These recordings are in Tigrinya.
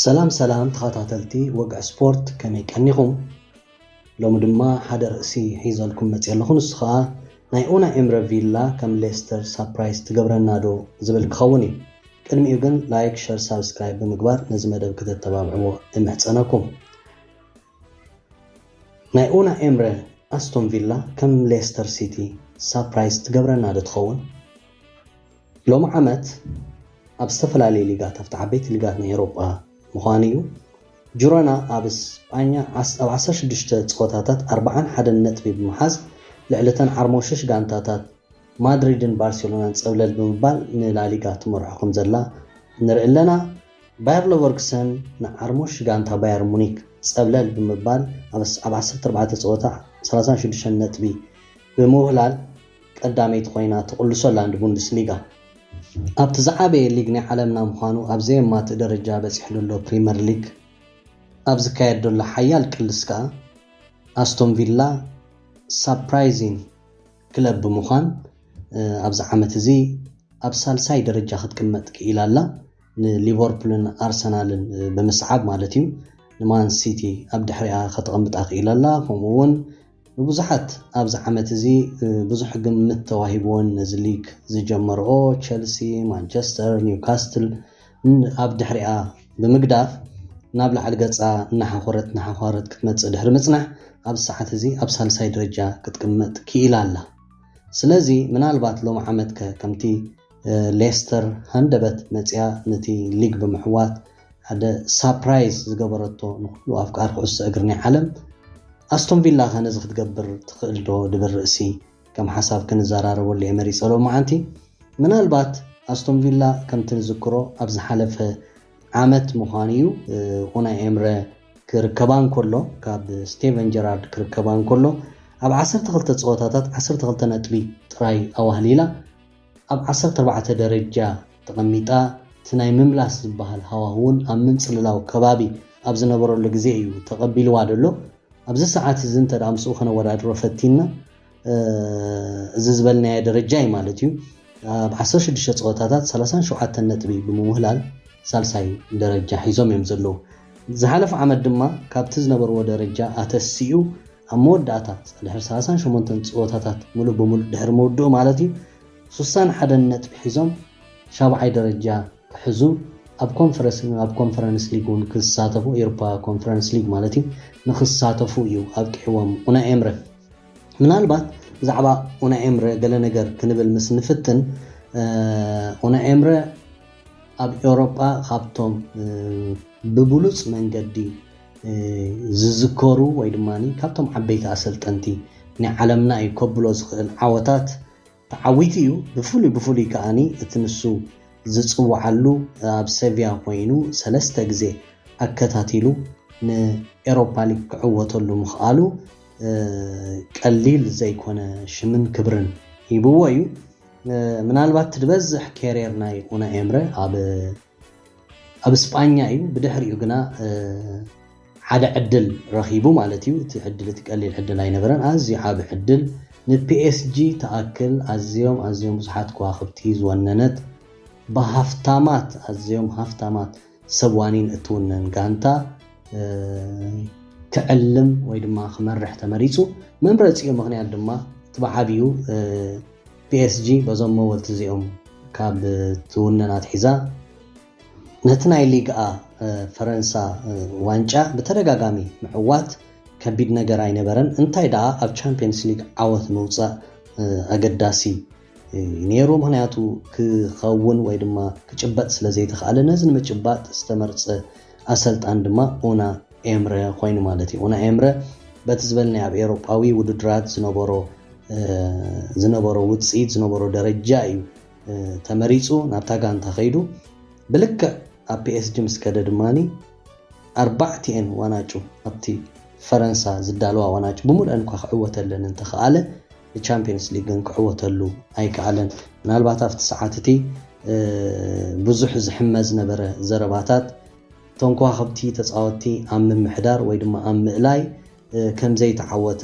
ሰላም ሰላም ተኸታተልቲ ወግዒ ስፖርት፣ ከመይ ቀኒኹም? ሎሚ ድማ ሓደ ርእሲ ሒዘልኩም መፅእ ኣለኹ። ንሱ ከዓ ናይ ኡና ኤምረ ቪላ ከም ሌስተር ሳፕራይዝ ትገብረና ዶ ዝብል ክኸውን እዩ። ቅድሚኡ ግን ላይክ፣ ሸር፣ ሳብስክራይብ ብምግባር ነዚ መደብ ከተተባብዕዎ እምሕፀነኩም። ናይ ኡና ኤምረ ኣስቶን ቪላ ከም ሌስተር ሲቲ ሳፕራይዝ ትገብረና ዶ ትኸውን? ሎሚ ዓመት ኣብ ዝተፈላለዩ ሊጋት፣ ኣብቲ ዓበይቲ ሊጋት ናይ ኤሮጳ ምዃኑ እዩ። ጅሮና ኣብ ስጳኛ ዓስ- ኣብ ዓሰርተ ሽዱሽተ ፀወታታት ኣርብዓን ሓደን ነጥቢ ብምሓዝ ልዕሊ እተን ዓርሞሸሽ ጋንታታት ማድሪድን ባርሴሎናን ፀብለል ብምባል ንላሊጋ ትመርሖ ከም ዘላ ንርኢ ኣለና። ባየር ሌቨርኩሰን ንዓርሞሽ ጋንታ ባየር ሙኒክ ፀብለል ብምባል ኣብ ስ- ኣብ ዓሰርተ ኣርባዕተ ፀወታ ሰላሳን ሽዱሽተን ነጥቢ ብምውህላል ቀዳመይቲ ኮይና ትቕልሶ ኣላ ንቡንደስሊጋ። ኣብቲ ዝዓበየ ሊግ ናይ ዓለምና ምዃኑ ኣብ ዘየማትእ ደረጃ በፂሑ ዘሎ ፕሪመር ሊግ ኣብ ዝካየድ ዘሎ ሓያል ቅልስ ከዓ ኣስቶን ቪላ ሳፕራይዚን ክለብ ብምዃን ኣብዚ ዓመት እዚ ኣብ ሳልሳይ ደረጃ ክትቅመጥ ክኢላ ኣላ። ንሊቨርፑልን ኣርሰናልን ብምስዓብ ማለት እዩ። ንማን ሲቲ ኣብ ድሕሪኣ ከተቐምጣ ክኢላ ኣላ። ከምኡ እውን ንብዙሓት ኣብዚ ዓመት እዚ ብዙሕ ግምት ተዋሂብዎን ነዚ ሊግ ዝጀመርኦ ቸልሲ፣ ማንቸስተር፣ ኒውካስትል ኣብ ድሕሪኣ ብምግዳፍ ናብ ላዕሊ ገፃ እናሓኾረት እናሓኾረት ክትመፅእ ድሕሪ ምፅናሕ ኣብዚ ሰዓት እዚ ኣብ ሳልሳይ ደረጃ ክትቅመጥ ክኢላ ኣላ። ስለዚ ምናልባት ሎሚ ዓመት ከ ከምቲ ሌስተር ሃንደበት መፅያ ነቲ ሊግ ብምሕዋት ሓደ ሳፕራይዝ ዝገበረቶ ንኩሉ ኣፍቃሪ ኩዕሶ እግሪ ናይ ዓለም ኣስቶን ቪላ ከ ነዚ ክትገብር ትኽእል ዶ ድብል ርእሲ ከም ሓሳብ ክንዘራረበሉ እየ መሪፀ ሎሚ ዓንቲ። ምናልባት ኣስቶን ቪላ ከምቲ ንዝክሮ ኣብ ዝሓለፈ ዓመት ምዃኑ እዩ ኡናይ ኤምረ ክርከባ እንከሎ ካብ ስቴቨን ጀራርድ ክርከባ እንከሎ ኣብ ዓሰርተ ክልተ ፀወታታት ዓሰርተ ክልተ ነጥቢ ጥራይ ኣዋህሊላ ኣብ ዓሰርተ ኣርባዕተ ደረጃ ተቐሚጣ እቲ ናይ ምምላስ ዝበሃል ሃዋህውን ኣብ ምንፅልላው ከባቢ ኣብ ዝነበረሉ ግዜ እዩ ተቐቢልዋ ዘሎ። ኣብዚ ሰዓት እዚ እንተ ደኣ ምስኡ ከነወዳድሮ ፈቲና እዚ ዝበልናዮ ደረጃ እዩ ማለት እዩ። ኣብ ዓሰርተ ሽዱሽተ ፀወታታት ሰላሳን ሸውዓተን ነጥቢ ብምውህላል ሳልሳይ ደረጃ ሒዞም እዮም ዘለዉ። ዝሓለፈ ዓመት ድማ ካብቲ ዝነበርዎ ደረጃ ኣተሲኡ ኣብ መወዳእታ ድሕሪ ሰላሳን ሸሞንተን ፀወታታት ሙሉእ ብሙሉእ ድሕሪ ምውድኡ ማለት እዩ ሱሳን ሓደን ነጥቢ ሒዞም ሻብዓይ ደረጃ ክሕዙ ኣብ ኮንፈረንስ ኣብ ኮንፈረንስ ሊግ እውን ክሳተፉ ኤሮፓ ኮንፈረንስ ሊግ ማለት እዩ ንክሳተፉ እዩ ኣብቂዕዎም ኡናይ ኤምረ። ምናልባት ብዛዕባ ኡናይ ኤምረ ገለ ነገር ክንብል ምስ ንፍትን ኡናይ ኤምረ ኣብ ኤውሮጳ ካብቶም ብብሉፅ መንገዲ ዝዝከሩ ወይ ድማ ካብቶም ዓበይቲ ኣሰልጠንቲ ናይ ዓለምና እዩ ከብሎ ዝኽእል ዓወታት ተዓዊቱ እዩ። ብፍሉይ ብፍሉይ ከዓኒ እቲ ንሱ ዝፅውዓሉ ኣብ ሰቪያ ኮይኑ ሰለስተ ግዜ ኣከታቲሉ ንኤሮፓ ሊግ ክዕወተሉ ምኽኣሉ ቀሊል ዘይኮነ ሽምን ክብርን ሂብዎ እዩ። ምናልባት ድበዝሕ ኬርየር ናይ ኡና ኤምረ ኣብ ኣብ ስጳኛ እዩ። ብድሕሪኡ ግና ሓደ ዕድል ረኺቡ ማለት እዩ። እቲ ዕድል እቲ ቀሊል ዕድል ኣይነበረን። ኣዝዩ ዓቢ ዕድል ንፒኤስጂ ተኣክል ኣዝዮም ኣዝዮም ብዙሓት ከዋኽብቲ ዝወነነት ብሃፍታማት ኣዝዮም ሃፍታማት ሰብ ዋኒን እትውነን ጋንታ ክዕልም ወይ ድማ ክመርሕ ተመሪፁ። መምረፂኡ ምኽንያት ድማ እቲ ብዓብዩ ፒኤስጂ በዞም መወልቲ እዚኦም ካብ ትውነን ኣትሒዛ ነቲ ናይ ሊግኣ ፈረንሳ ዋንጫ ብተደጋጋሚ ምዕዋት ከቢድ ነገር ኣይነበረን። እንታይ ደኣ ኣብ ቻምፒየንስ ሊግ ዓወት ምውፃእ ኣገዳሲ ነይሩ። ምኽንያቱ ክኸውን ወይ ድማ ክጭበጥ ስለ ዘይተኽኣለ ነዚ ንምጭባጥ ዝተመርፀ ኣሰልጣን ድማ ኡና ኤምረ ኮይኑ ማለት እዩ። ኡና ኤምረ በቲ ዝበልናይ ኣብ ኤሮጳዊ ውድድራት ዝነበሮ ዝነበሮ ውፅኢት ዝነበሮ ደረጃ እዩ ተመሪፁ ናብታ ጋንታ ከይዱ ብልክዕ ኣብ ፒኤስጂ ምስ ከደ ድማ ኣርባዕቲኤን ዋናጩ ኣብቲ ፈረንሳ ዝዳለዋ ዋናጩ ብምሉአን እኳ ክዕወተለን እንተኸኣለ ንቻምፒየንስ ሊግ ግን ክዕወተሉ ኣይከኣለን። ምናልባት ኣብቲ ሰዓት እቲ ብዙሕ ዝሕመ ዝነበረ ዘረባታት እቶም ከዋኽብቲ ተፃወትቲ ኣብ ምምሕዳር ወይ ድማ ኣብ ምእላይ ከም ዘይተዓወተ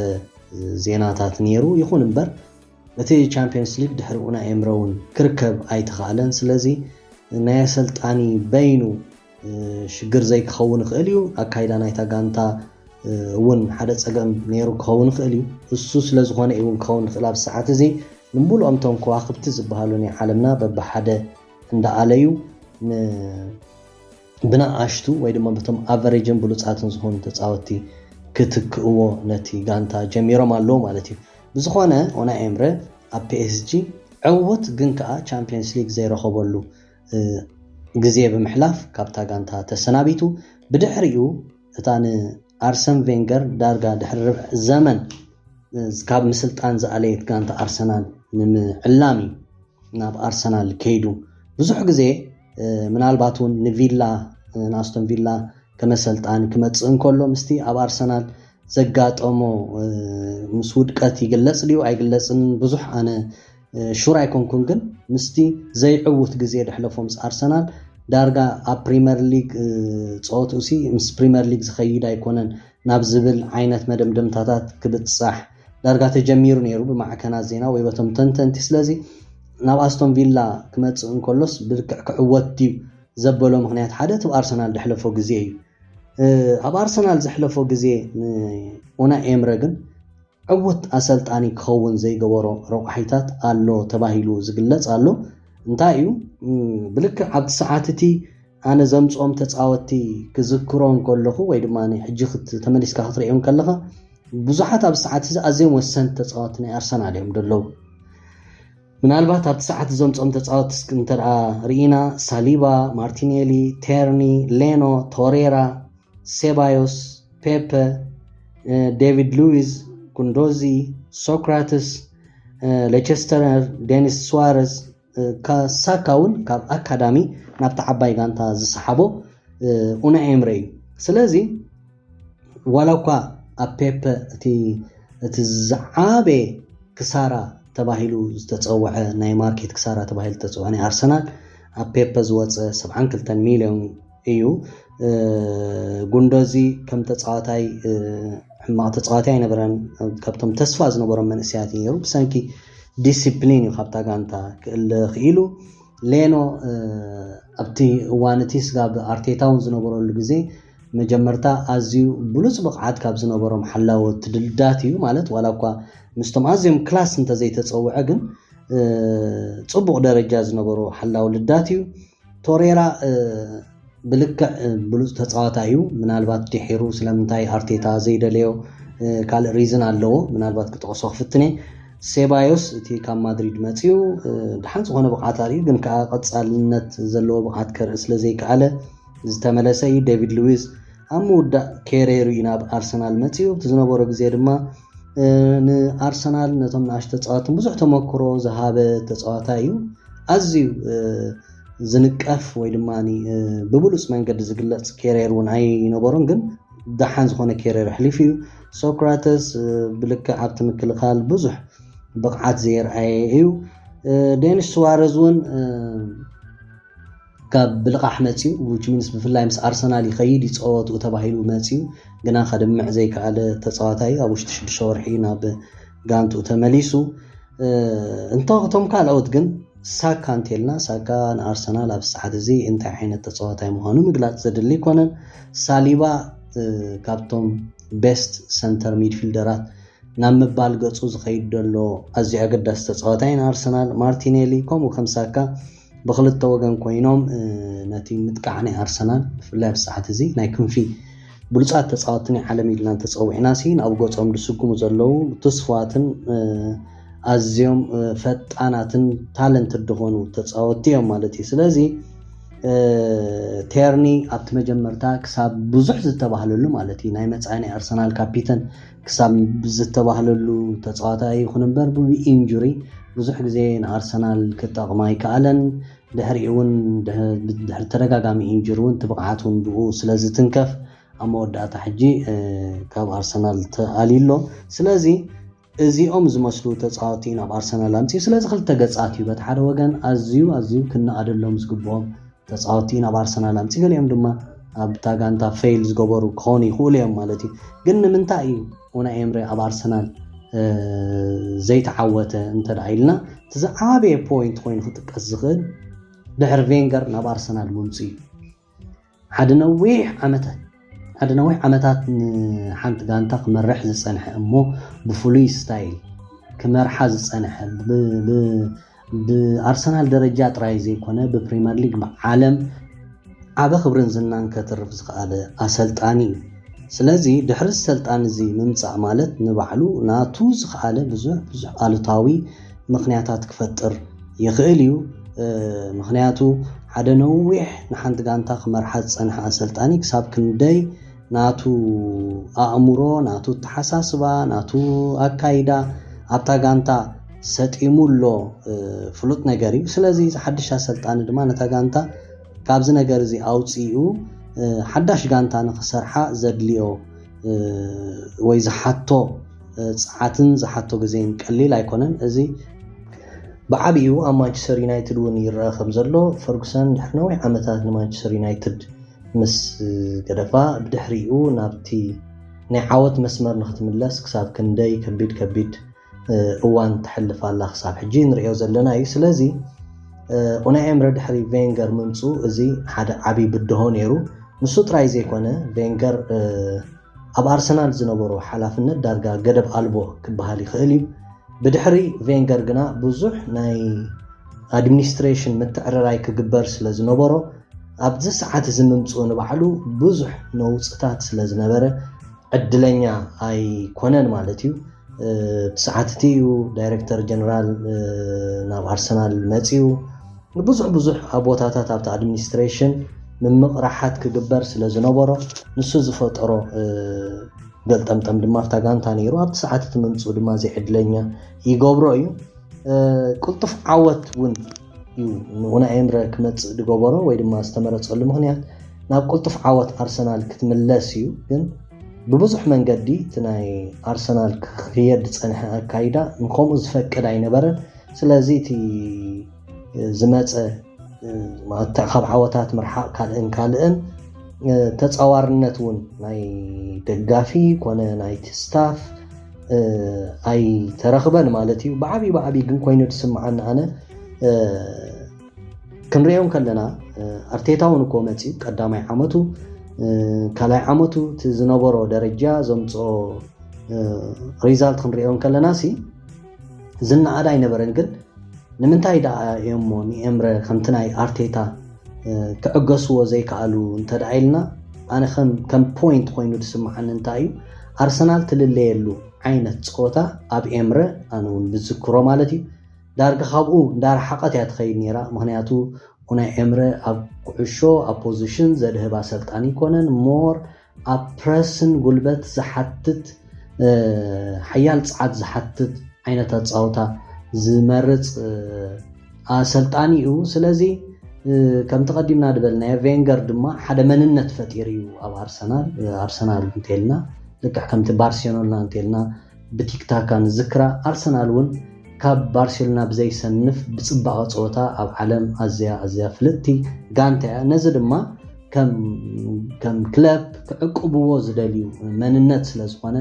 ዜናታት ነይሩ። ይኹን እምበር እቲ ቻምፒየንስ ሊግ ድሕሪ ኡናይ ኤምረ እውን ክርከብ ኣይተኻእለን። ስለዚ ናይ ኣሰልጣኒ በይኑ ሽግር ዘይክኸውን ይኽእል እዩ። ኣካይዳ ናይታ ጋንታ እውን ሓደ ፀገም ነይሩ ክኸውን ይኽእል እዩ። እሱ ስለ ዝኾነ እዩ እውን ክኸውን ይኽእል። ኣብ ሰዓት እዚ ንምሉኦም እቶም ከዋኽብቲ ዝበሃሉ ናይ ዓለምና በብሓደ እንዳኣለዩ ብንኣሽቱ ወይ ድማ በቶም ኣቨሬጅን ብሉፃትን ዝኾኑ ተፃወትቲ ክትክእዎ ነቲ ጋንታ ጀሚሮም ኣለዉ ማለት እዩ። ብዝኾነ ኡናይ ኤምረ ኣብ ፒኤስጂ ዕውት ግን ከዓ ቻምፒየንስ ሊግ ዘይረኸበሉ ግዜ ብምሕላፍ ካብታ ጋንታ ተሰናቢቱ። ብድሕሪኡ እታ ንኣርሰን ቬንገር ዳርጋ ድሕሪ ርብዒ ዘመን ካብ ምስልጣን ዝኣለየት ጋንታ ኣርሰናል ንምዕላም እዩ ናብ ኣርሰናል ከይዱ። ብዙሕ ግዜ ምናልባት እውን ንቪላ ንኣስቶን ቪላ ከመሰልጣን ክመፅእ እንከሎ ምስቲ ኣብ ኣርሰናል ዘጋጠሞ ምስ ውድቀት ይግለፅ ድዩ ኣይግለፅን ብዙሕ ኣነ ሹር ኣይኮንኩን፣ ግን ምስቲ ዘይዕውት ግዜ ደሕለፎ ምስ ኣርሰናል ዳርጋ ኣብ ፕሪመር ሊግ ፀወትኡሲ ምስ ፕሪመር ሊግ ዝኸይድ ኣይኮነን ናብ ዝብል ዓይነት መደምደምታታት ክብፃሕ ዳርጋ ተጀሚሩ ነይሩ ብማዕከናት ዜና ወይ በቶም ተንተንቲ። ስለዚ ናብ ኣስቶን ቪላ ክመፅእ እንከሎስ ብልክዕ ክዕወት ድዩ ዘበሎ ምክንያት ሓደ እቲ ኣርሰናል ደሕለፎ ግዜ እዩ። ኣብ ኣርሰናል ዘሕለፎ ግዜ ንኡናይ ኤምረ ግን ዕውት ኣሰልጣኒ ክኸውን ዘይገበሮ ረቋሒታት ኣሎ ተባሂሉ ዝግለጽ ኣሎ። እንታይ እዩ? ብልክዕ ኣብቲ ሰዓት እቲ ኣነ ዘምፅኦም ተፃወትቲ ክዝክሮ እንከለኹ ወይ ድማ ሕጂ ተመሊስካ ክትርእዮ እንከለኻ ብዙሓት ኣብ ሰዓት እዚ ኣዝዮም ወሰንቲ ተፃወትቲ ናይ ኣርሰናል እዮም ዘለዉ። ምናልባት ኣብቲ ሰዓት ዘምፅኦም ተፃወትቲ እስኪ እንተ ደኣ ርኢና ሳሊባ፣ ማርቲኔሊ፣ ቴርኒ፣ ሌኖ፣ ቶሬራ፣ ሴባዮስ፣ ፔፐ፣ ዴቪድ ሉዊዝ፣ ጉንዶዚ፣ ሶክራትስ፣ ሌቸስተነር፣ ዴኒስ ሱዋረዝ፣ ሳካ እውን ካብ ኣካዳሚ ናብቲ ዓባይ ጋንታ ዝሰሓቦ ኡናይ ኤምረ እዩ። ስለዚ ዋላ እኳ ኣብ ፔፐ እቲ ዝዓበየ ክሳራ ተባሂሉ ዝተፀወዐ ናይ ማርኬት ክሳራ ተባሂሉ ዝተፀወዐ ናይ ኣርሰናል ኣብ ፔፐ ዝወፀ ሰብዓን ክልተን ሚልዮን እዩ። ጉንዶዚ ከም ተፃዋታይ ሕማቕ ተፃዋታይ ኣይነበረን። ካብቶም ተስፋ ዝነበሮም መንእሰያት እዩ ነይሩ። ብሰንኪ ዲሲፕሊን እዩ ካብታ ጋንታ ክእለ ክኢሉ። ሌኖ ኣብቲ እዋን እቲ ስጋብ ኣርቴታ እውን ዝነበረሉ ግዜ መጀመርታ ኣዝዩ ብሉፅ ብቕዓት ካብ ዝነበሮም ሓላወቲ ልዳት እዩ። ማለት ዋላ እኳ ምስቶም ኣዝዮም ክላስ እንተዘይተፀውዐ ግን ፅቡቕ ደረጃ ዝነበሮ ሓላው ልዳት እዩ። ቶሬራ ብልክዕ ብሉፅ ተፃዋታይ እዩ። ምናልባት ድሒሩ ስለምንታይ ኣርቴታ ዘይደለዮ ካልእ ሪዝን ኣለዎ። ምናልባት ክጠቕሶ ክፍትነ ሴባዮስ እቲ ካብ ማድሪድ መፅኡ ድሓን ዝኾነ ብቕዓት ኣርእዩ፣ ግን ከዓ ቀፃልነት ዘለዎ ብቕዓት ከርኢ ስለዘይከኣለ ዝተመለሰ እዩ። ዴቪድ ሉዊዝ ኣብ ምውዳእ ኬሬሩ እዩ ናብ ኣርሰናል መፅኡ። እቲ ዝነበሮ ግዜ ድማ ንኣርሰናል ነቶም ንኣሽ ተፃወትን ብዙሕ ተመክሮ ዝሃበ ተፃዋታይ እዩ። ኣዝዩ ዝንቀፍ ወይ ድማ ብብሉፅ መንገዲ ዝግለፅ ኬሬር እውን ኣይነበሮን፣ ግን ደሓን ዝኾነ ኬሬር ኣሕሊፉ እዩ። ሶክራተስ ብልክዕ ኣብቲ ምክልኻል ብዙሕ ብቕዓት ዘየርኣየ እዩ። ዴኒስ ሱዋረዝ እውን ካብ ብልቓሕ መፅዩ፣ which means ብፍላይ ምስ ኣርሰናል ይኸይድ ይፀወትኡ ተባሂሉ መፅዩ፣ ግና ከድምዕ ዘይከኣለ ተፃዋታይ ኣብ ውሽጢ ሽዱሽተ ወርሒ ናብ ጋንትኡ ተመሊሱ። እንተቶም ካልኦት ግን ሳካ እንተልና፣ ሳካ ንኣርሰናል ኣብ ሰዓት እዚ እንታይ ዓይነት ተፃዋታይ ምዃኑ ምግላፅ ዘድሊ ኣይኮነን። ሳሊባ ካብቶም ቤስት ሰንተር ሚድፊልደራት ናብ ምባል ገፁ ዝኸይድ ዘሎ ኣዝዩ ኣገዳሲ ተፃዋታይ ንኣርሰናል። ማርቲኔሊ ከምኡ ከም ሳካ ብክልተ ወገን ኮይኖም ነቲ ምጥቃዕ ናይ ኣርሰናል ብፍላይ ኣብ ሰዓት እዚ ናይ ክንፊ ብሉፃት ተፃወትቲ ናይ ዓለም ኢልና እንተፀዊዕና ሲ ናብ ገፆም ዝስጉሙ ዘለዉ ትስፉዋትን ኣዝዮም ፈጣናትን ታለንትድ ዝኾኑ ተፃወትቲ እዮም ማለት እዩ። ስለዚ ቴርኒ ኣብቲ መጀመርታ ክሳብ ብዙሕ ዝተባህለሉ ማለት እዩ ናይ መፃኢ ናይ ኣርሰናል ካፒተን ክሳብ ዝተባህለሉ ተፃዋታይ ይኹን እምበር ብኢንጁሪ ብዙሕ ግዜ ንኣርሰናል ክጠቕማ ኣይከኣለን። ድሕሪኡ እውን ድሕሪ ተደጋጋሚ ኢንጁሪ እውን እቲ ብቕዓት እውን ብኡ ስለ ዝትንከፍ ኣብ መወዳእታ ሕጂ ካብ ኣርሰናል ተኣልዩ ኣሎ። ስለዚ እዚኦም ዝመስሉ ተፃወቲ ናብ ኣርሰናል ኣምፅኡ። ስለዚ ክልተ ገፃት እዩ። በቲ ሓደ ወገን ኣዝዩ ኣዝዩ ክነኣደሎም ዝግብኦም ተፃወቲ ናብ ኣርሰናል ኣምፅኡ፣ ገሊኦም ድማ ኣብታ ጋንታ ፌይል ዝገበሩ ክኾኑ ይኽእሉ እዮም ማለት እዩ። ግን ንምንታይ እዩ ኡናይ ኤምሬ ኣብ ኣርሰናል ዘይተዓወተ እንተ ደኣ ኢልና፣ እቲ ዝዓበየ ፖይንት ኮይኑ ክጥቀስ ዝኽእል ድሕሪ ቬንገር ናብ ኣርሰናል ምምፅኡ እዩ። ሓደ ነዊሕ ዓመታት ሓደ ነዊሕ ዓመታት ንሓንቲ ጋንታ ክመርሕ ዝጸንሐ እሞ ብፍሉይ ስታይል ክመርሓ ዝጸንሐ ብኣርሰናል ደረጃ ጥራይ ዘይኮነ ብፕሪምየር ሊግ ብዓለም ዓበ ክብርን ዝናን ከትርፍ ዝኸኣለ ኣሰልጣኒ እዩ። ስለዚ ድሕሪ ሰልጣን እዚ ምምፃእ ማለት ንባዕሉ ናቱ ዝኸኣለ ብዙሕ ብዙሕ ኣሉታዊ ምኽንያታት ክፈጥር ይኽእል እዩ። ምኽንያቱ ሓደ ነዊሕ ንሓንቲ ጋንታ ክመርሓ ዝፀንሐ ኣሰልጣኒ ክሳብ ክንደይ ናቱ ኣእምሮ፣ ናቱ ኣተሓሳስባ፣ ናቱ ኣካይዳ ኣብታ ጋንታ ሰጢሙ ኣሎ ፍሉጥ ነገር እዩ። ስለዚ እዚ ሓድሽ ኣሰልጣኒ ድማ ነታ ጋንታ ካብዚ ነገር እዚ ኣውፂኡ ሓዳሽ ጋንታ ንክሰርሓ ዘድልዮ ወይ ዝሓቶ ፀዓትን ዝሓቶ ግዜን ቀሊል ኣይኮነን። እዚ ብዓብኡ ኣብ ማንቸስተር ዩናይትድ እውን ይረአ ከም ዘሎ ፈርጉሰን ድሕሪ ነዊሕ ዓመታት ንማንቸስተር ዩናይትድ ምስ ገደፋ ብድሕሪኡ ናብቲ ናይ ዓወት መስመር ንክትምለስ ክሳብ ክንደይ ከቢድ ከቢድ እዋን ተሕልፍ ኣላ ክሳብ ሕጂ ንሪኦ ዘለና እዩ። ስለዚ ኡናይ ኤምረ ድሕሪ ቬንገር ምምፅኡ እዚ ሓደ ዓብዪ ብድሆ ነይሩ። ንሱ ጥራይ ዘይኮነ ቬንገር ኣብ ኣርሰናል ዝነበሮ ሓላፍነት ዳርጋ ገደብ ኣልቦ ክበሃል ይኽእል እዩ። ብድሕሪ ቬንገር ግና ብዙሕ ናይ ኣድሚኒስትሬሽን ምትዕርራይ ክግበር ስለ ዝነበሮ ኣብዚ ሰዓት እዚ ምምፅኡ ንባዕሉ ብዙሕ ነውፅታት ስለ ዝነበረ ዕድለኛ ኣይኮነን ማለት እዩ። እቲ ሰዓት እቲ እዩ ዳይሬክተር ጀነራል ናብ ኣርሰናል መፅዩ ብዙሕ ብዙሕ ኣብ ቦታታት ኣብቲ ኣድሚኒስትሬሽን ምምቕራሓት ክግበር ስለ ዝነበሮ ንሱ ዝፈጠሮ ገልጠምጠም ድማ ኣብታ ጋንታ ነይሩ። ኣብቲ ሰዓት እቲ ምምፅኡ ድማ ዘይዕድለኛ ይገብሮ እዩ። ቅልጡፍ ዓወት እውን እዩ ንኡናይ ኤምረ ክመፅእ ዝገበሮ ወይ ድማ ዝተመረፀሉ ምኽንያት ናብ ቅልጡፍ ዓወት ኣርሰናል ክትምለስ እዩ። ግን ብብዙሕ መንገዲ እቲ ናይ ኣርሰናል ክኽየድ ዝፀንሐ ኣካይዳ ንከምኡ ዝፈቅድ ኣይነበረን። ስለዚ እቲ ዝመፀ ምትእኻብ ዓወታት ምርሓቕ ካልእን ካልእን ተፃዋርነት እውን ናይ ደጋፊ ኮነ ናይቲ ስታፍ ኣይተረኽበን ማለት እዩ። ብዓብዩ ብዓብዩ ግን ኮይኑ ዝስምዓኒ ኣነ ክንሪኦ ከለና ኣርቴታ እውን እኮ መፅዩ ቀዳማይ ዓመቱ ካልኣይ ዓመቱ እቲ ዝነበሮ ደረጃ ዘምፅኦ ሪዛልት ክንሪኦ ከለና ሲ ዝነኣድ ኣይነበረን። ግን ንምንታይ ደኣ እሞ ንኤምረ ከምቲ ናይ ኣርቴታ ክዕገስዎ ዘይከኣሉ እንተ ደኣ ኢልና ኣነ ከም ፖይንት ኮይኑ ዝስምዓኒ እንታይ እዩ ኣርሰናል ትልለየሉ ዓይነት ፀወታ ኣብ ኤምረ ኣነ እውን ብዝክሮ ማለት እዩ ዳርጋ ካብኡ እንዳረሓቐት እያ ትኸይድ ነይራ። ምክንያቱ ኡናይ ኤምረ ኣብ ኩዕሾ ኣብ ፖዚሽን ዘድህብ ኣሰልጣኒ ኣይኮነን። ሞር ኣብ ፕረስን ጉልበት ዝሓትት ሓያል ፀዓት ዝሓትት ዓይነት ኣፃውታ ዝመርፅ ኣሰልጣኒ እዩ። ስለዚ ከምቲ ቀዲምና ዝበልናዮ ቬንገር ድማ ሓደ መንነት ፈጢሩ እዩ ኣብ ኣርሰናል። ኣርሰናል እንተልና ልክዕ ከምቲ ባርሴሎና እንተልና ብቲክታካ ንዝክራ ኣርሰናል እውን ካብ ባርሴሎና ብዘይሰንፍ ብፅባቐ ፀወታ ኣብ ዓለም ኣዝያ ኣዝያ ፍልጥቲ ጋንታ እያ። ነዚ ድማ ከም ክለብ ክዕቅብዎ ዝደልዩ መንነት ስለ ዝኾነ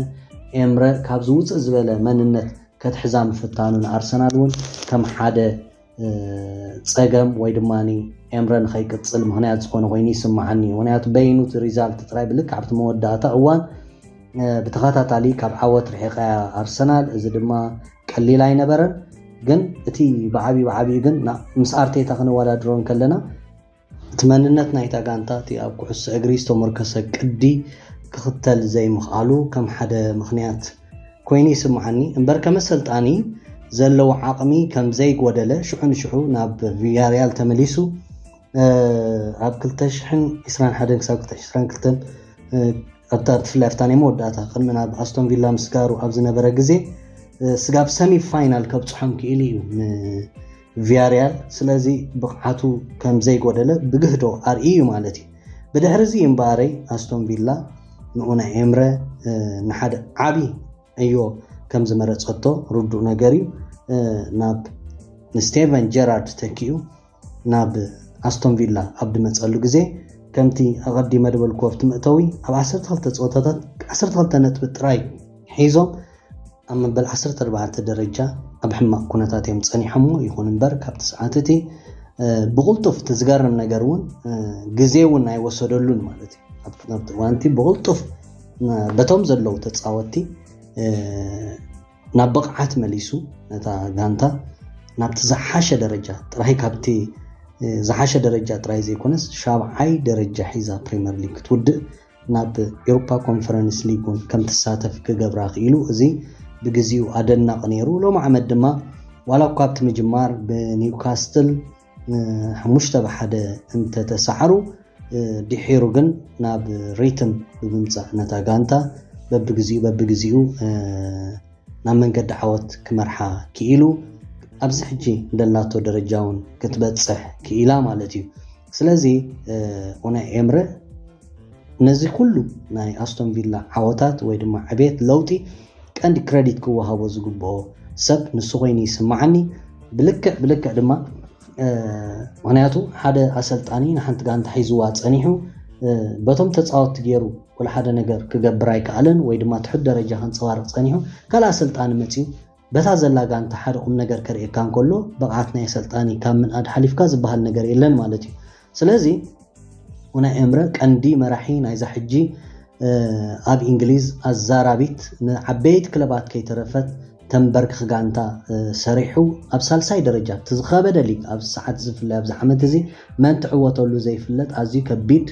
ኤምረ ካብ ዝውፅእ ዝበለ መንነት ከትሕዛ ምፍታኑ ንኣርሰናል እውን ከም ሓደ ፀገም ወይ ድማ ኤምረ ንኸይቅፅል ምክንያት ዝኾነ ኮይኑ ይስምዓኒ። ምክንያቱ በይኑ እቲ ሪዛልት ጥራይ ብልክዕ ኣብቲ መወዳእታ እዋን ብተኸታታሊ ካብ ዓወት ርሒቓ ኣርሰናል፣ እዚ ድማ ቀሊል ኣይነበረን። ግን እቲ ብዓብዩ ብዓብዩ ግን ምስ ኣርቴታ ክነወዳድሮ ከለና እቲ መንነት ናይታ ጋንታ እቲ ኣብ ኩዕሶ እግሪ ዝተመርከሰ ቅዲ ክኽተል ዘይምኽኣሉ ከም ሓደ ምኽንያት ኮይኑ ይስምዓኒ። እምበር ከም ኣሰልጣኒ ዘለዎ ዓቕሚ ከም ዘይጎደለ ሽዑ ንሽዑ ናብ ቪያሪያል ተመሊሱ ኣብ ክልተ ሽሕን ዕስራን ሓደን ክሳብ ክልተ ሽሕን ዕስራን ክልተን ኣብታ ብፍላይ ኣብታ ናይ መወዳእታ ቅድሚ ናብ ኣስቶን ቪላ ምስጋሩ ኣብ ዝነበረ ግዜ ስጋብ ሰሚ ፋይናል ከብፅሖም ክኢሉ እዩ ንቪያሪያል። ስለዚ ብቕዓቱ ከም ዘይጎደለ ብግህዶ ኣርእዩ እዩ ማለት እዩ። ብድሕሪ እዚ እምበኣረይ ኣስቶን ቪላ ንኡናይ ኤምረ ንሓደ ዓቢ ዕዮ ከም ዝመረፀቶ ርዱእ ነገር እዩ። ናብ ንስቴቨን ጀራርድ ተኪኡ ናብ ኣስቶን ቪላ ኣብ ድመፀሉ ግዜ ከምቲ ኣቐዲመ ድበልኩዎ ኣብቲ መእተዊ ኣብ ዓሰርተ ክልተ ፀወታታት ዓሰርተ ክልተ ነጥቢ ጥራይ ሒዞም ኣብ መበል ዓሰርተ ኣርባዕተ ደረጃ ኣብ ሕማቕ ኩነታት እዮም ፀኒሖሞ። ይኹን እምበር ካብቲ ሰዓት እቲ ብቕልጡፍ እቲ ዝገርም ነገር እውን ግዜ እውን ኣይወሰደሉን ማለት እዩ። ኣብቲ እዋንቲ ብቕልጡፍ በቶም ዘለዉ ተፃወትቲ ናብ ብቕዓት መሊሱ ነታ ጋንታ ናብቲ ዝሓሸ ደረጃ ጥራይ፣ ካብቲ ዝሓሸ ደረጃ ጥራይ ዘይኮነስ ሻብዓይ ደረጃ ሒዛ ፕሪምየር ሊግ ክትውድእ ናብ ኤውሮፓ ኮንፈረንስ ሊግ እውን ከም ትሳተፍ ክገብራ ክኢሉ፣ እዚ ብግዚኡ ኣደናቂ ነይሩ። ሎም ዓመት ድማ ዋላ እኳ ኣብቲ ምጅማር ብኒውካስትል ሓሙሽተ ብሓደ እንተተሳዕሩ፣ ድሒሩ ግን ናብ ሪትም ብምምፃእ ነታ ጋንታ በብግዚኡ በብግዚኡ ናብ መንገዲ ዓወት ክመርሓ ክኢሉ፣ ኣብዚ ሕጂ ደላቶ ደረጃ እውን ክትበፅሕ ክኢላ ማለት እዩ። ስለዚ ኡናይ ኤምረ ነዚ ኩሉ ናይ ኣስቶን ቪላ ዓወታት ወይ ድማ ዕቤት ለውጢ ቀንዲ ክረዲት ክወሃቦ ዝግብኦ ሰብ ንሱ ኮይኑ ይስምዓኒ። ብልክዕ ብልክዕ ድማ ምክንያቱ ሓደ ኣሰልጣኒ ንሓንቲ ጋንታ ሒዝዋ ፀኒሑ በቶም ተፃወትቲ ገይሩ ኩሉ ሓደ ነገር ክገብር ኣይከኣለን ወይ ድማ ትሑት ደረጃ ከንፀባርቕ ፀኒሑ ካልእ ኣሰልጣኒ መፅዩ በታ ዘላ ጋንታ ሓደ ቁም ነገር ከርእየካ እንከሎ ብቕዓት ናይ ኣሰልጣኒ ካብ ምንኣድ ሓሊፍካ ዝበሃል ነገር የለን ማለት እዩ። ስለዚ ኡናይ ኤምረ ቀንዲ መራሒ ናይዛ ሕጂ ኣብ እንግሊዝ ኣዛራቢት ንዓበይቲ ክለባት ከይተረፈት ተንበርክኽ ጋንታ ሰሪሑ ኣብ ሳልሳይ ደረጃ እቲ ዝኸበደ ሊግ ኣብ ሰዓት ዝፍለይ ኣብዚ ዓመት እዚ መን ትዕወተሉ ዘይፍለጥ ኣዝዩ ከቢድ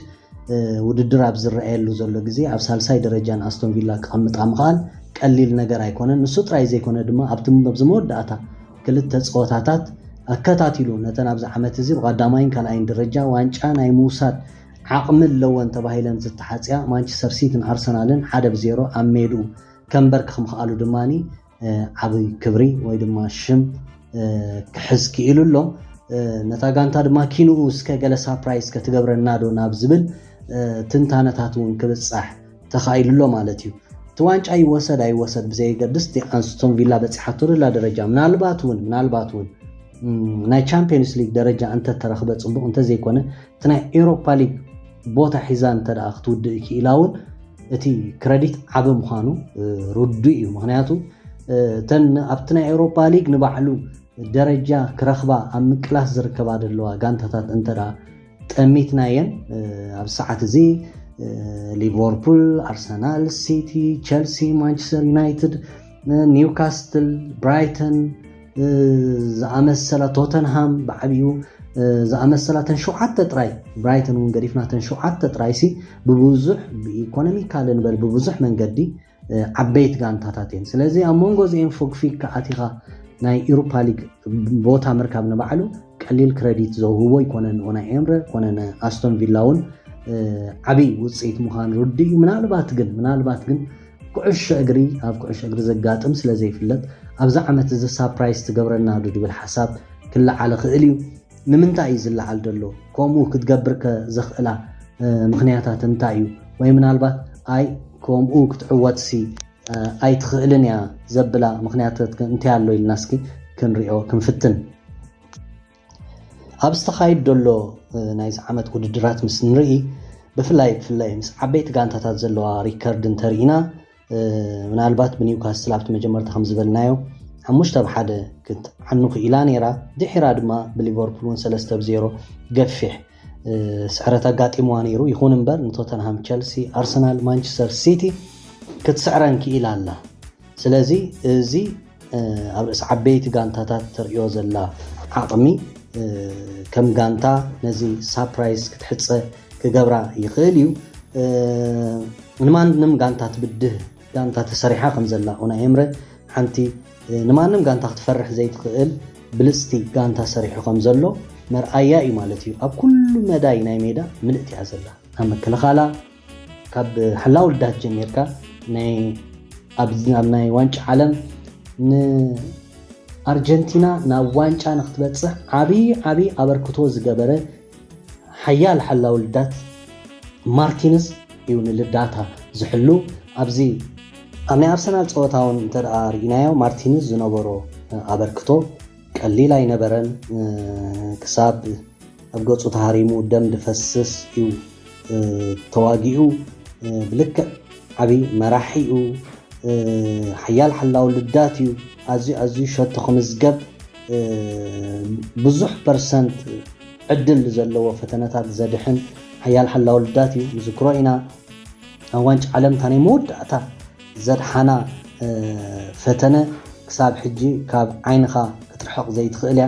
ውድድር ኣብ ዝረኣየሉ ዘሎ ግዜ ኣብ ሳልሳይ ደረጃ ንኣስቶን ቪላ ክቐምጣ ምኽኣል ቀሊል ነገር ኣይኮነን። ንሱ ጥራይ ዘይኮነ ድማ ኣብቲ ኣብዚ መወዳእታ ክልተ ፀወታታት ኣከታቲሉ ነተን ኣብዚ ዓመት እዚ ብቐዳማይን ካልኣይን ደረጃ ዋንጫ ናይ ምውሳድ ዓቕሚ ኣለወን ተባሂለን ዝተሓፅያ ማንቸስተር ሲቲን ኣርሰናልን ሓደ ብዜሮ ኣብ ሜድኡ ከንበርክኽ ምኽኣሉ ድማ ዓብይ ክብሪ ወይ ድማ ሽም ክሕዝ ክኢሉ ኣሎ። ነታ ጋንታ ድማ ኪንኡ እስከ ገለ ሳፕራይዝ ከትገብረና ዶ ናብ ዝብል ትንታነታት እውን ክብፃሕ ተኻኢሉ ኣሎ ማለት እዩ። እቲ ዋንጫ ይወሰድ ኣይወሰድ ብዘየገድስ እቲ ኣስቶን ቪላ በፂሓቶ ደላ ደረጃ ምናልባት እውን ምናልባት እውን ናይ ቻምፒዮንስ ሊግ ደረጃ እንተተረኽበ ፅቡቕ እንተዘይኮነ እቲ ናይ ኤውሮፓ ሊግ ቦታ ሒዛ እንተ ደኣ ክትውድእ ክኢላ እውን እቲ ክረዲት ዓቢ ምዃኑ ርዱእ እዩ። ምክንያቱ እተን ኣብቲ ናይ ኤውሮፓ ሊግ ንባዕሉ ደረጃ ክረኽባ ኣብ ምቅላስ ዝርከባ ዘለዋ ጋንታታት እንተ ደኣ ጠሚትናየን ኣብ ሰዓት እዚ ሊቨርፑል፣ ኣርሰናል፣ ሲቲ፣ ቸልሲ፣ ማንቸስተር ዩናይትድ፣ ኒውካስትል፣ ብራይተን ዝኣመሰላ፣ ቶተንሃም ብዓብዩ ዝኣመሰላ ተን ሸውዓተ ጥራይ፣ ብራይተን እውን ገዲፍና ተን ሸውዓተ ጥራይ ሲ ብብዙሕ ብኢኮኖሚካል ንበል ብብዙሕ መንገዲ ዓበይቲ ጋንታታት እየን። ስለዚ ኣብ መንጎ እዚአን ፎግፊግካ ኣቲኻ ናይ ኢሮፓ ሊግ ቦታ ምርካብ ንባዕሉ ቀሊል ክረዲት ዘውህቦ ኣይኮነን። ንኡናይ ኤምረ ኮነ ንኣስቶን ቪላ እውን ዓብይ ውፅኢት ምዃን ርዱእ እዩ። ምናልባት ግን ምናልባት ግን ኩዕሾ እግሪ ኣብ ኩዕሾ እግሪ ዘጋጥም ስለ ዘይፍለጥ ኣብዚ ዓመት እዚ ሳፕራይዝ ትገብረና ዶ ዝብል ሓሳብ ክለዓል ይኽእል እዩ። ንምንታይ እዩ ዝለዓል ዘሎ? ከምኡ ክትገብር ከ ዘኽእላ ምኽንያታት እንታይ እዩ? ወይ ምናልባት ኣይ ከምኡ ክትዕወትሲ ኣይትኽእልን እያ ዘብላ ምኽንያታት እንታይ ኣሎ ኢልና እስኪ ክንሪኦ ክንፍትን። ኣብ ዝተኻይድ ዘሎ ናይዚ ዓመት ውድድራት ምስ ንርኢ ብፍላይ ብፍላይ ምስ ዓበይቲ ጋንታታት ዘለዋ ሪከርድ እንተርኢና ምናልባት ብኒውካስትል ኣብቲ መጀመርታ ከም ዝበልናዮ ሓሙሽተ ብ ሓደ ክትዓኑ ክኢላ ነይራ። ድሒራ ድማ ብሊቨርፑል እውን ሰለስተ ብ ዜሮ ገፊሕ ስዕረት ኣጋጢምዋ ነይሩ። ይኹን እምበር ንቶተንሃም፣ ቸልሲ፣ ኣርሰናል፣ ማንቸስተር ሲቲ ክትስዕረን ክኢላ ኣላ። ስለዚ እዚ ኣብ ርእሲ ዓበይቲ ጋንታታት ተርእዮ ዘላ ዓቕሚ ከም ጋንታ ነዚ ሳፕራይዝ ክትሕፀ ክገብራ ይኽእል እዩ። ንማንም ጋንታ ትብድህ ጋንታ ተሰሪሓ ከም ዘላ ኡናይ ኤምረ ሓንቲ ንማንም ጋንታ ክትፈርሕ ዘይትኽእል ብልፅቲ ጋንታ ሰሪሑ ከም ዘሎ መርኣያ እዩ ማለት እዩ። ኣብ ኩሉ መዳይ ናይ ሜዳ ምልእቲ እያ ዘላ። ኣብ መከላኸላ ካብ ሓላው ልዳት ጀሚርካ ናይ ኣብ ናይ ዋንጫ ዓለም ንኣርጀንቲና ናብ ዋንጫ ንክትበፅሕ ዓብዪ ዓብዪ ኣበርክቶ ዝገበረ ሓያል ሓላው ልዳት ማርቲንስ እዩ ንልዳታ ዝሕሉ። ኣብዚ ኣብ ናይ ኣርሰናል ፀወታ እውን እንተ ደኣ ርኢናዮ ማርቲንስ ዝነበሮ ኣበርክቶ ቀሊል ኣይነበረን። ክሳብ ኣብ ገፁ ተሃሪሙ ደም ድፈስስ እዩ ተዋጊኡ። ብልክዕ ዓብዪ መራሒ እዩ። ሓያል ሓላው ልዳት እዩ። ኣዝዩ ኣዝዩ ሸቶ ክምዝገብ ብዙሕ ፐርሰንት ዕድል ዘለዎ ፈተነታት ዘድሕን ሓያል ሓላው ልዳት እዩ። ንዝክሮ ኢና ኣብ ዋንጫ ዓለም እታ ናይ መወዳእታ ዘድሓና ፈተነ ክሳብ ሕጂ ካብ ዓይንኻ ክትርሕቕ ዘይትኽእል እያ።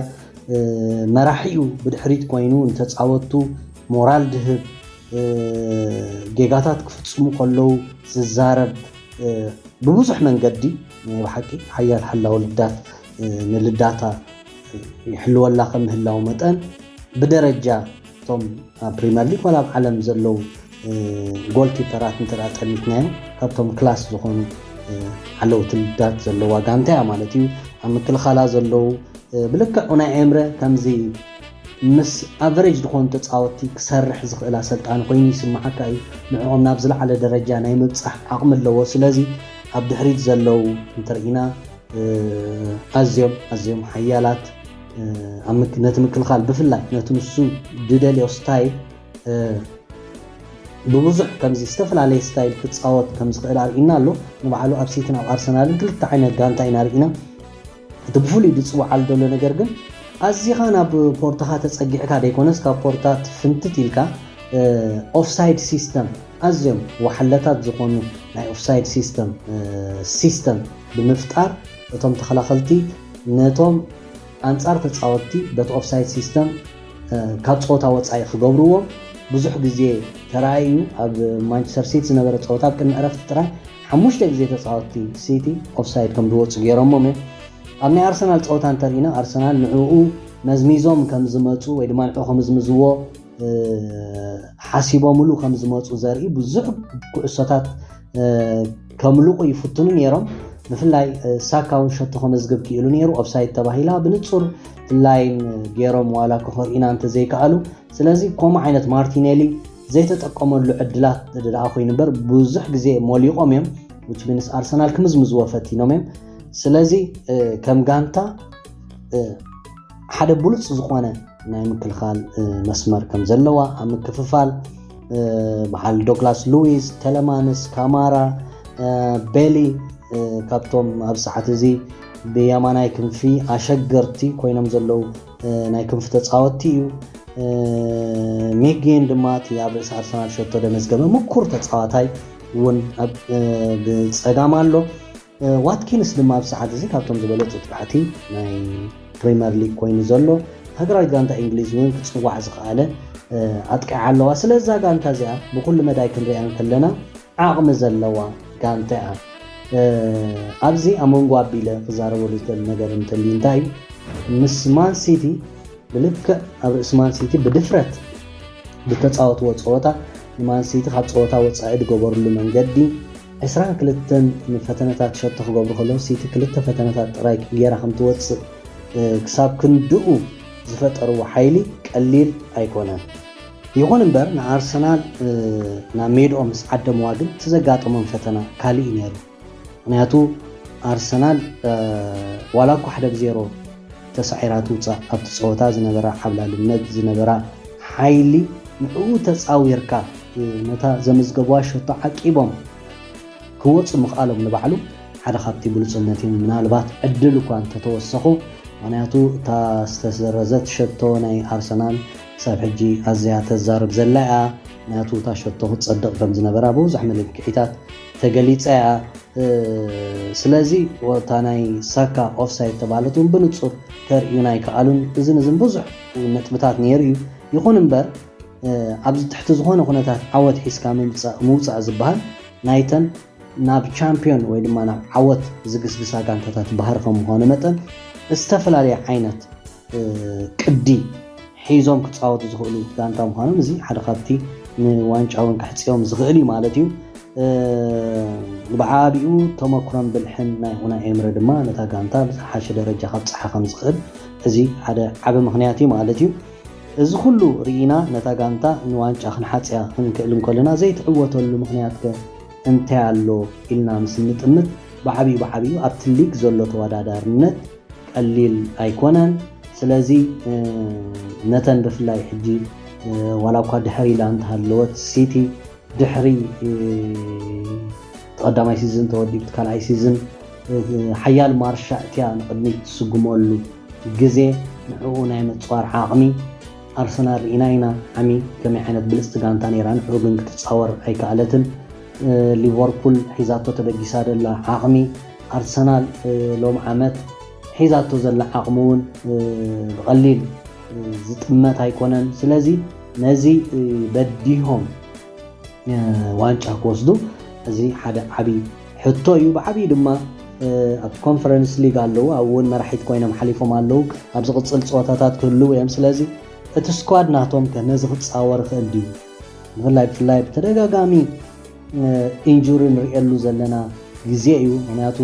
መራሒኡ ብድሕሪት ኮይኑ ንተፃወቱ ሞራል ድህብ፣ ጌጋታት ክፍፅሙ ከለዉ ዝዛረብ፣ ብብዙሕ መንገዲ ናይ ብሓቂ ሓያል ሓላው ልዳት ንልዳታ ይሕልወላ ከም ምህላው መጠን ብደረጃ እቶም ኣብ ፕሪመር ሊግ ዋላ ኣብ ዓለም ዘለዉ ጎልኪፐራት እንተ ጠሚትናዮም ካብቶም ክላስ ዝኾኑ ሓለውቲ ልዳት ዘለዋ ጋንታ እያ ማለት እዩ። ኣብ ምክልኻላ ዘለዉ ብልክዕ ኡናይ ኤምረ ከምዚ ምስ ኣቨሬጅ ዝኾኑ ተፃወትቲ ክሰርሕ ዝኽእል ኣሰልጣኒ ኮይኑ ይስምዓካ እዩ። ንዕኦም ናብ ዝለዓለ ደረጃ ናይ ምብፃሕ ዓቕሚ ኣለዎ። ስለዚ ኣብ ድሕሪት ዘለዉ እንተርኢና ኣዝዮም ኣዝዮም ሓያላት ነቲ ምክልኻል ብፍላይ ነቲ ንሱ ድደልዮ ስታይል ብብዙሕ ከምዚ ዝተፈላለየ ስታይል ክፃወት ከም ዝኽእል ኣርኢና ኣሎ። ንባዕሉ ኣብ ሲትን ኣብ ኣርሰናልን ክልተ ዓይነት ጋንታ ኢና ርኢና። እቲ ብፍሉይ ዝፅዋዓሉ ዘሎ ነገር ግን ኣዚኻ ናብ ፖርታኻ ተፀጊዕካ ዘይኮነስ ካብ ፖርታ ትፍንትት ኢልካ ኦፍሳይድ ሲስተም ኣዝዮም ዋሓለታት ዝኾኑ ናይ ኦፍሳይድ ሲስተም ሲስተም ብምፍጣር እቶም ተኸላኸልቲ ነቶም ኣንጻር ተጻወትቲ በቲ ኦፍሳይድ ሲስተም ካብ ጸወታ ወጻኢ ክገብርዎም ብዙሕ ግዜ ተራእዩ። ኣብ ማንቸስተር ሲቲ ዝነበረ ጸወታ ኣብ ቅድሚ ዕረፍቲ ጥራይ ሓሙሽተ ግዜ ተጻወትቲ ሲቲ ኦፍሳይድ ከም ዝወጹ ገይሮሞም እዮም። ኣብ ናይ ኣርሰናል ጸወታ እንተርኢና ኣርሰናል ንዕኡ መዝሚዞም ከም ዝመጹ ወይ ድማ ንዕኡ ከም ዝምዝዎ ሓሲቦምሉ ከም ዝመጹ ዘርኢ ብዙሕ ኩዕሶታት ከምልቑ ይፍትኑ ነይሮም። ብፍላይ ሳካ እውን ሸቶ ከመዝግብ ክኢሉ ነይሩ። ኦፍሳይድ ተባሂላ ብንጹር ላይን ገይሮም ዋላ ክኸርኢና እንተዘይከኣሉ። ስለዚ ከምኡ ዓይነት ማርቲኔሊ ዘይተጠቀመሉ ዕድላት ደኣ ኮይኑ እምበር ብዙሕ ግዜ ሞሊቖም እዮም። which means ኣርሰናል ክምዝምዝዎ ፈቲኖም እዮም። ስለዚ ከም ጋንታ ሓደ ብሉፅ ዝኾነ ናይ ምክልኻል መስመር ከም ዘለዋ ኣብ ምክፍፋል በዓል ዶግላስ ሉዊዝ፣ ተለማንስ፣ ካማራ፣ ቤሊ ካብቶም ኣብ ሰዓት እዚ ብየማናይ ክንፊ ኣሸገርቲ ኮይኖም ዘለዉ ናይ ክንፊ ተፃወትቲ እዩ። ሜጌን ድማ እቲ ኣብ ርእሲ ኣርሰናል ሸቶ ደመዝገበ ምኩር ተፃዋታይ እውን ብፀጋም ኣሎ። ዋትኪንስ ድማ ኣብ ሰዓት እዚ ካብቶም ዝበለፁ ጥቃዕቲ ናይ ፕሪመር ሊግ ኮይኑ ዘሎ ሃገራዊት ጋንታ እንግሊዝ እውን ክፅዋዕ ዝኸኣለ ኣጥቃዒ ኣለዋ። ስለዛ ጋንታ እዚኣ ብኩሉ መዳይ ክንሪኣ እንከለና ዓቕሚ ዘለዋ ጋንታ እያ። ኣብዚ ኣብ መንጎ ኣቢለ ክዛረበሉ ዝደሊ ነገር እንተልዩ እንታይ እዩ ምስ ማን ሲቲ ብልክዕ ኣብ ርእሲ ማን ሲቲ ብድፍረት ዝተፃወትዎ ፀወታ ንማን ሲቲ ካብ ፀወታ ወፃኢ ዝገበርሉ መንገዲ ዕስራን ክልተን ፈተነታት ሸቶ ክገብሩ ከለዉ ሲቲ ክልተ ፈተነታት ጥራይ ጌራ ከም ትወፅእ ክሳብ ክንድኡ ዝፈጠርዎ ሓይሊ ቀሊል ኣይኮነን። ይኹን እምበር ንኣርሰናል ናብ ሜድኦም ምስ ዓደምዋ ግን እቲ ዘጋጠሞም ፈተና ካልእ እዩ ነይሩ። ምክንያቱ ኣርሰናል ዋላ እኳ ሓደ ብዜሮ ተሳዒራ ትውፃእ ኣብቲ ፀወታ ዝነበራ ዓብላልነት ዝነበራ ሓይሊ ንዕኡ ተፃዊርካ ነታ ዘመዝገቡዋ ሸቶ ዓቂቦም ክወፁ ምኽኣሎም ንባዕሉ ሓደ ካብቲ ብሉፅነት እዩ። ምናልባት ዕድል እኳ እንተተወሰኹ ምክንያቱ እታ ዝተሰረዘት ሸቶ ናይ ኣርሰናል ክሳብ ሕጂ ኣዝያ ተዛርብ ዘላ እያ። ምክንያቱ እታ ሸቶ ክትፀድቕ ከም ዝነበራ ብብዙሕ መለክዒታት ተገሊፀ እያ። ስለዚ እታ ናይ ሳካ ኦፍሳይድ ተባለት እውን ብንፁር ከርእዩና ኣይከኣሉን። እዝን እዝን ብዙሕ ነጥብታት ነይሩ እዩ። ይኹን እምበር ኣብዚ ትሕቲ ዝኾነ ኩነታት ዓወት ሒዝካ ምውፃእ ዝበሃል ናይተን ናብ ቻምፒዮን ወይ ድማ ናብ ዓወት ዝግስግሳ ጋንታታት ባህሪ ከም ምዃኑ መጠን ዝተፈላለየ ዓይነት ቅዲ ሒዞም ክፃወቱ ዝኽእሉ ጋንታ ምዃኖም እዚ ሓደ ካብቲ ንዋንጫ እውን ከሕፅዮም ዝኽእል እዩ ማለት እዩ። ብዓቢኡ ተመክሮን ብልሕን ናይ ኡናይ ኤምሪ ድማ ነታ ጋንታ ብዝሓሸ ደረጃ ከብፅሓ ከም ዝኽእል እዚ ሓደ ዓቢ ምኽንያት እዩ ማለት እዩ። እዚ ኩሉ ርኢና ነታ ጋንታ ንዋንጫ ክንሓፅያ ክንክእል እንከለና ዘይትዕወተሉ ምኽንያት ከ እንታይ ኣሎ ኢልና ምስ እንጥምት ብዓቢኡ ብዓቢኡ ኣብቲ ሊግ ዘሎ ተወዳዳርነት ቀሊል ኣይኮነን። ስለዚ ነተን ብፍላይ ሕጂ ዋላ እኳ ድሕር ኢላ እንተሃለወት ሲቲ ድሕሪ ቀዳማይ ሲዝን ተወዲኡ እቲ ካልኣይ ሲዝን ሓያል ማርሻ እቲያ ንቕድሚት ትስጉመሉ ግዜ ንዕኡ ናይ ምፅዋር ዓቕሚ ኣርሰናል ርኢና ኢና። ዓሚ ከመይ ዓይነት ብልፅቲ ጋንታ ነይራ፣ ንዕኡ ግን ክትፃወር ኣይከኣለትን። ሊቨርፑል ሒዛቶ ተበጊሳ ደላ ዓቕሚ ኣርሰናል ሎም ዓመት ሒዛቶ ዘላ ዓቕሚ እውን ብቐሊል ዝጥመት ኣይኮነን። ስለዚ ነዚ በዲሆም ዋንጫ ክወስዱ፣ እዚ ሓደ ዓብዪ ሕቶ እዩ። ብዓብዪ ድማ ኣብ ኮንፈረንስ ሊግ ኣለዉ፣ ኣብኡ እውን መራሒት ኮይኖም ሓሊፎም ኣለዉ። ኣብ ዝቕፅል ፀወታታት ክህልዉ እዮም። ስለዚ እቲ ስኳድ ናቶም ከ ነዚ ክፃወር ይኽእል ድዩ? ብፍላይ ብፍላይ ብተደጋጋሚ ኢንጁሪ ንርእየሉ ዘለና ግዜ እዩ። ምክንያቱ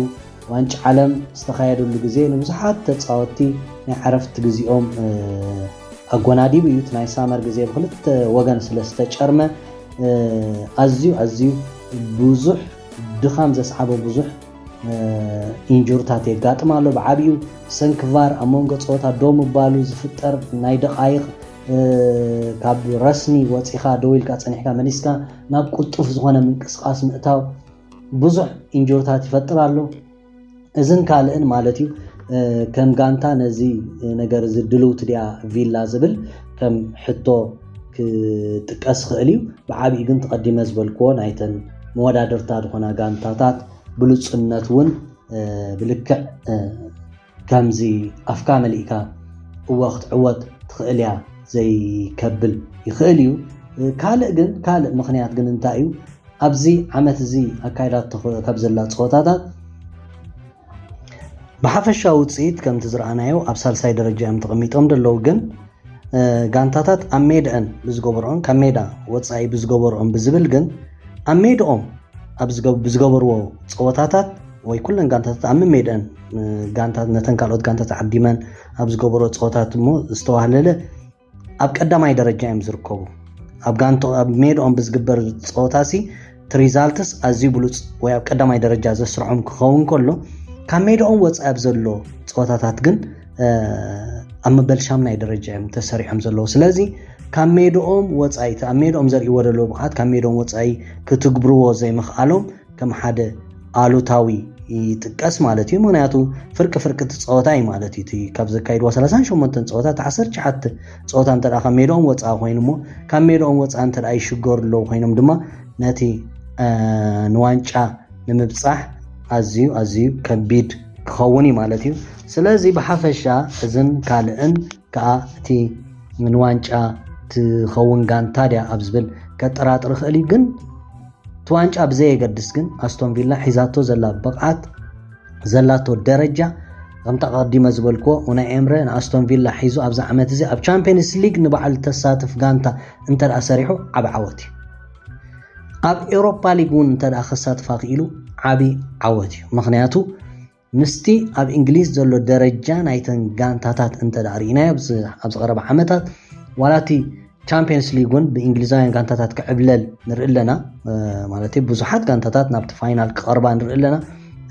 ዋንጫ ዓለም ዝተኻየደሉ ግዜ ንብዙሓት ተፃወትቲ ናይ ዕረፍቲ ግዜኦም ኣጎናዲቡ እዩ። እቲ ናይ ሳመር ግዜ ብክልተ ወገን ስለ ዝተጨርመ ኣዝዩ ኣዝዩ ብዙሕ ድኻም ዘስዓቦ ብዙሕ ኢንጁርታት የጋጥም ኣሎ። ብዓብዩ ሰንክቫር ኣብ መንጎ ፀወታ ደው ምባሉ ዝፍጠር ናይ ደቃይቕ ካብ ረስኒ ወፂኻ ደው ኢልካ ፀኒሕካ መሊስካ ናብ ቅልጡፍ ዝኾነ ምንቅስቃስ ምእታው ብዙሕ ኢንጁርታት ይፈጥር ኣሎ። እዝን ካልእን ማለት እዩ። ከም ጋንታ ነዚ ነገር እዚ ድልውቲ ድያ ቪላ ዝብል ከም ሕቶ ክጥቀስ ይኽእል እዩ። ብዓብዩ ግን ተቐዲመ ዝበልክዎ ናይተን መወዳድርታ ዝኾና ጋንታታት ብሉፅነት እውን ብልክዕ ከምዚ ኣፍካ መሊእካ እወ ክትዕወት ትኽእል እያ ዘይከብል ይኽእል እዩ። ካልእ ግን ካልእ ምኽንያት ግን እንታይ እዩ? ኣብዚ ዓመት እዚ ኣካይዳቶ ካብ ዘላ ፀወታታት ብሓፈሻዊ ውፅኢት ከምቲ ዝረኣናዮ ኣብ ሳልሳይ ደረጃ እዮም ተቐሚጦም ዘለዉ። ግን ጋንታታት ኣብ ሜድአን ብዝገበርኦን ካብ ሜዳ ወፃኢ ብዝገበርኦን ብዝብል ግን ኣብ ሜድኦም ብዝገበርዎ ፀወታታት ወይ ኩለን ጋንታታት ኣብ ሜድአን ጋንታት ነተን ካልኦት ጋንታት ዓዲመን ኣብ ዝገበርዎ ፀወታት እሞ ዝተዋህለለ ኣብ ቀዳማይ ደረጃ እዮም ዝርከቡ። ኣብ ሜድኦም ብዝግበር ፀወታ ሲ እቲ ሪዛልትስ ኣዝዩ ብሉፅ ወይ ኣብ ቀዳማይ ደረጃ ዘስርዖም ክኸውን ከሎ ካብ ሜድኦም ወፃኢ ኣብ ዘሎ ፀወታታት ግን ኣብ መበል ሻምናይ ደረጃ እዮም ተሰሪዖም ዘለዉ። ስለዚ ካብ ሜድኦም ወፃኢ እቲ ኣብ ሜድኦም ዘርእይዎ ዘለዉ ብቕዓት ካብ ሜድኦም ወፃኢ ክትግብርዎ ዘይምኽኣሎም ከም ሓደ ኣሉታዊ ይጥቀስ ማለት እዩ። ምክንያቱ ፍርቂ ፍርቂ እቲ ፀወታ እዩ ማለት እዩ። እቲ ካብ ዘካይድዋ ሰላሳን ሸሞንተን ፀወታ እቲ ዓሰርተ ትሽዓተ ፀወታ እንተ ካብ ሜድኦም ወፃኢ ኮይኑ እሞ ካብ ሜድኦም ወፃኢ እንተ ይሽገሩ ኣለዉ ኮይኖም ድማ ነቲ ንዋንጫ ንምብፃሕ ኣዝዩ ኣዝዩ ከቢድ ክኸውን እዩ ማለት እዩ። ስለዚ ብሓፈሻ እዝን ካልእን ከዓ እቲ ንዋንጫ ትኸውን ጋንታ ድያ ኣብ ዝብል ከጠራጥር ይኽእል እዩ። ግን እቲ ዋንጫ ብዘየገድስ ግን ኣስቶን ቪላ ሒዛቶ ዘላ ብቕዓት ዘላቶ ደረጃ ከምታ ቀዲመ ዝበልክዎ ኡናይ ኤምረ ንኣስቶን ቪላ ሒዙ ኣብዚ ዓመት እዚ ኣብ ቻምፒየንስ ሊግ ንባዕሉ ተሳትፍ ጋንታ እንተ ደኣ ሰሪሑ ዓቢ ዓወት እዩ። ኣብ ኤውሮፓ ሊግ እውን እንተ ደኣ ከሳትፋ ክኢሉ ዓቢ ዓወት እዩ። ምክንያቱ ምስቲ ኣብ እንግሊዝ ዘሎ ደረጃ ናይተን ጋንታታት እንተ ደኣ ርኢናዮ ኣብዚ ቀረባ ዓመታት ዋላ እቲ ቻምፒየንስ ሊግ እውን ብእንግሊዛውያን ጋንታታት ክዕብለል ንርኢ ኣለና። ማለት ብዙሓት ጋንታታት ናብቲ ፋይናል ክቐርባ ንርኢ ኣለና።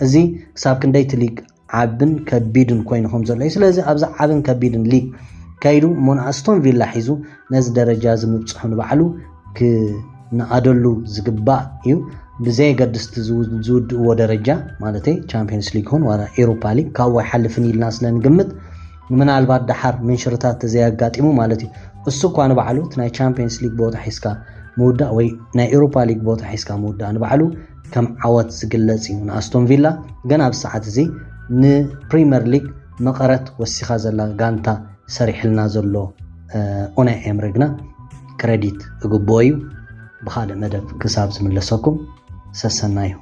እዚ ክሳብ ክንደይ እቲ ሊግ ዓብን ከቢድን ኮይኑ ከም ዘሎ እዩ። ስለዚ ኣብዚ ዓብን ከቢድን ሊግ ከይዱ እሞ ንኣስቶን ቪላ ሒዙ ነዚ ደረጃ እዚ ምብፅሑ ንባዕሉ ክነኣደሉ ዝግባእ እዩ። ብዘየገድስ እቲ ዝውድእዎ ደረጃ ማለተይ ቻምፒየንስ ሊግ ይኹን ዋላ ኤሮፓ ሊግ ካብኡ ኣይሓልፍን ኢልና ስለ ንግምት ምናልባት ደሓር ምንሽርታት ተዘያጋጢሙ ማለት እዩ። እሱ እኳ ንባዕሉ እቲ ናይ ቻምፒየንስ ሊግ ቦታ ሒዝካ ምውዳእ ወይ ናይ ኤሮፓ ሊግ ቦታ ሒዝካ ምውዳእ ንባዕሉ ከም ዓወት ዝግለጽ እዩ ንኣስቶን ቪላ። ግን ኣብ ሰዓት እዚ ንፕሪምየር ሊግ መቐረት ወሲኻ ዘላ ጋንታ ሰሪሕልና ዘሎ ኡናይ ኤምሪ ግና ክረዲት እግብኦ እዩ። ብኻልእ መደብ ክሳብ ዝምለሰኩም ሰሰናዩ።